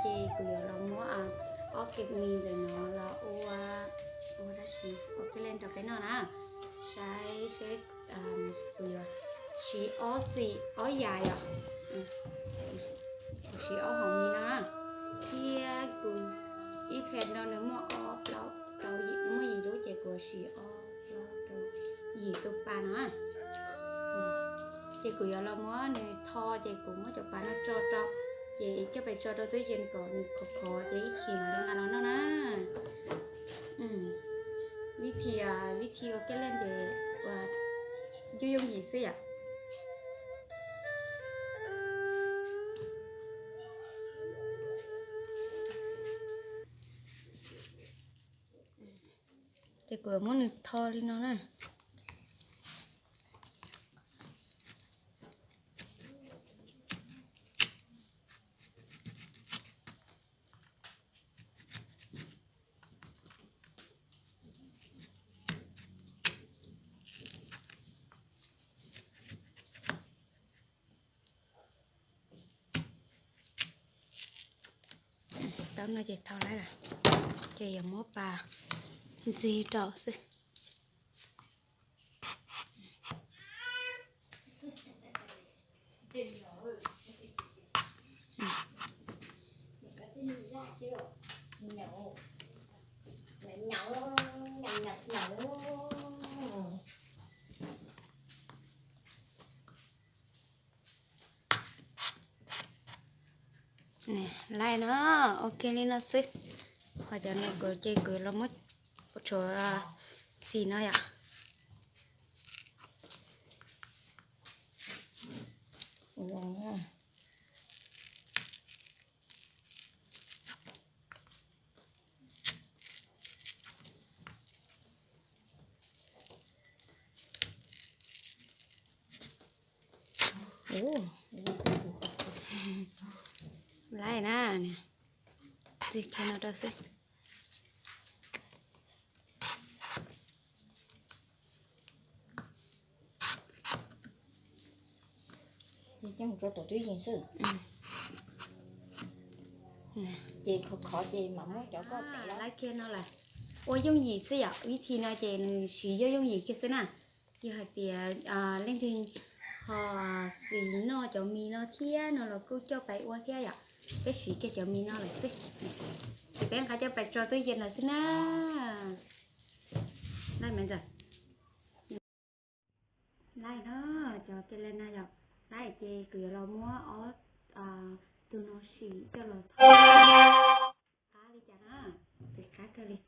Ces kuv yuav los muab ob kis mis ntawm no los ua, ua dab tsi, ua kib leej rau peb noj na. Saib seb kuv yuav siv ob xim ob yam yom. Kuv siv ob hom mis no na, thiab kuv ib phev no nws muaj ob plaub rau yim, muaj yim lub ces kuv siv ob plaub rau yim tus pas no. Ces kuv yuav los muab nws tho ces kuv muab cov pas no tso rau, ces coj pais tso rau twj ywm kom nws khov khov ces ib chim mam li nqa los noj na. Vib thi, vib thi ua kib leej ces ua yooj yooj yim xwb yom. Ces kuv muab nws tho li no na. Tau no ces tho lawm, ces yuav muab pas ntxig rau xwb. Laij no, ua kiag li no xwb. Ho cov no kuv ces kuv los muab tshuav xim no yom. Laij na, ntxig kiag no rau xwb. Ces coj mus rau tom twj ywm xwb. Ces khov khov ces mam muab cov koj pem lawm. Laij kiag no lawm. Ua yooj yim xwb yom, vib thi no ces nws siv yooj yooj yim kiag xwb na. Yog hais tias leej twg ho xis noj cov mis no thiab no los kuj coj pais ua thiab yom. Peb siv kiag cov mis no lawm xwb. Ces peb nqa coj pais tso twj ywm lawm xwb na. Laij me ntxawm. Laij no, cov ke le na yom. Laij ces kuv yuav los muab ob tug no sim coj los tho qab li cas na, ces qab kawg li.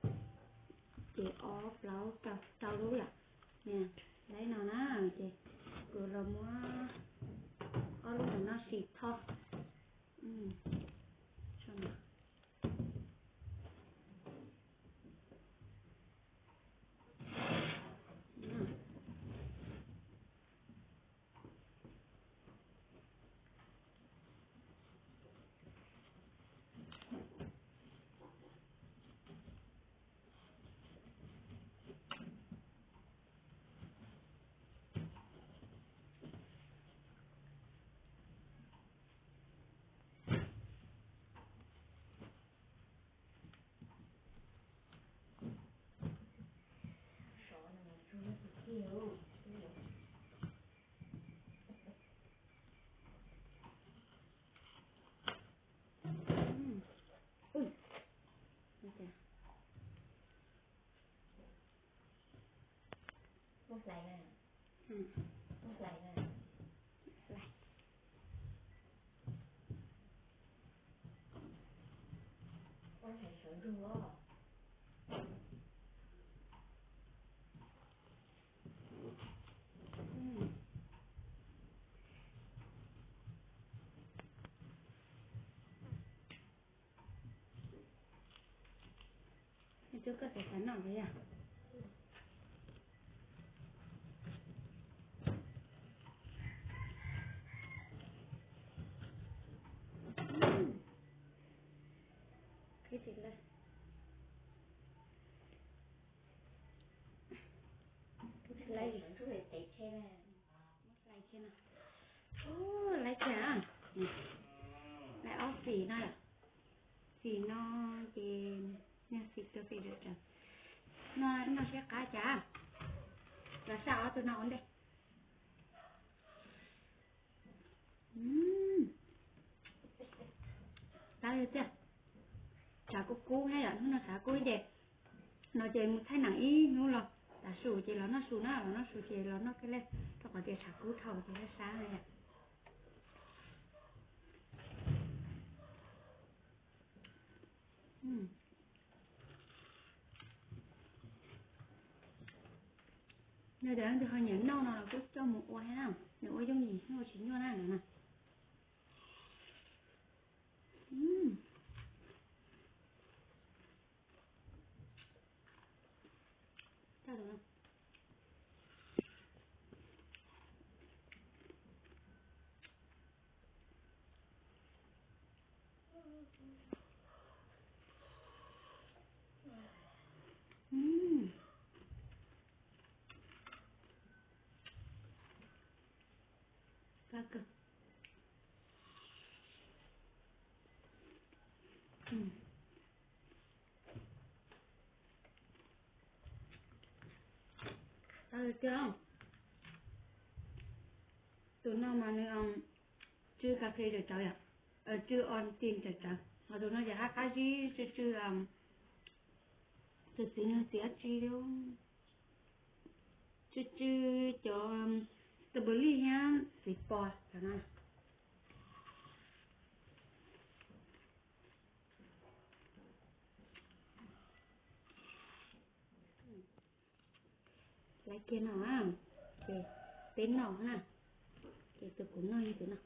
Ces ob plaub rau lub yom. Niam, laij no na, ces kuv los muab ob lub ntawm no sim tho. Muab hlais na. Muab hlais na. Hlais. Muab hlais sawv ntsug os. Coj koj tus xav noj thiab yom. Qhib tsis lawm. Hlais, hlais kiag no. Hlais kiag, hlais ob xim no yom. Tim no ces nyob xim rau pem dawm tsawv. No noj siab qab cas, los saj ob tug no ua ntej. Tab tiag, tshav kub kub thiab yom, hnub no tshav kub ces no ces mus thaij neem ib hnub los tav su ces los noj su na, los noj su ces los noj kiag li, rau qhov tias tshav kub dhau ces sab sab na yom. Yog tias leej twg ho nyiam noj no los kuj coj mus ua thiab na, nws ua yooj yim, nws ua tsis nyuaj na no na. Tus no mas nws tsw kas fes tawm tsawv yom, tsw o tis tawm tsawv, ho tus no ces qab qab zib tsw tsw, tus txiv no txiv dab tsi, tsw tsw cov strawberry thiab txiv pos cov no. Laiv kiag no, ces peb noj na, ces tus kuv noj yog tus no.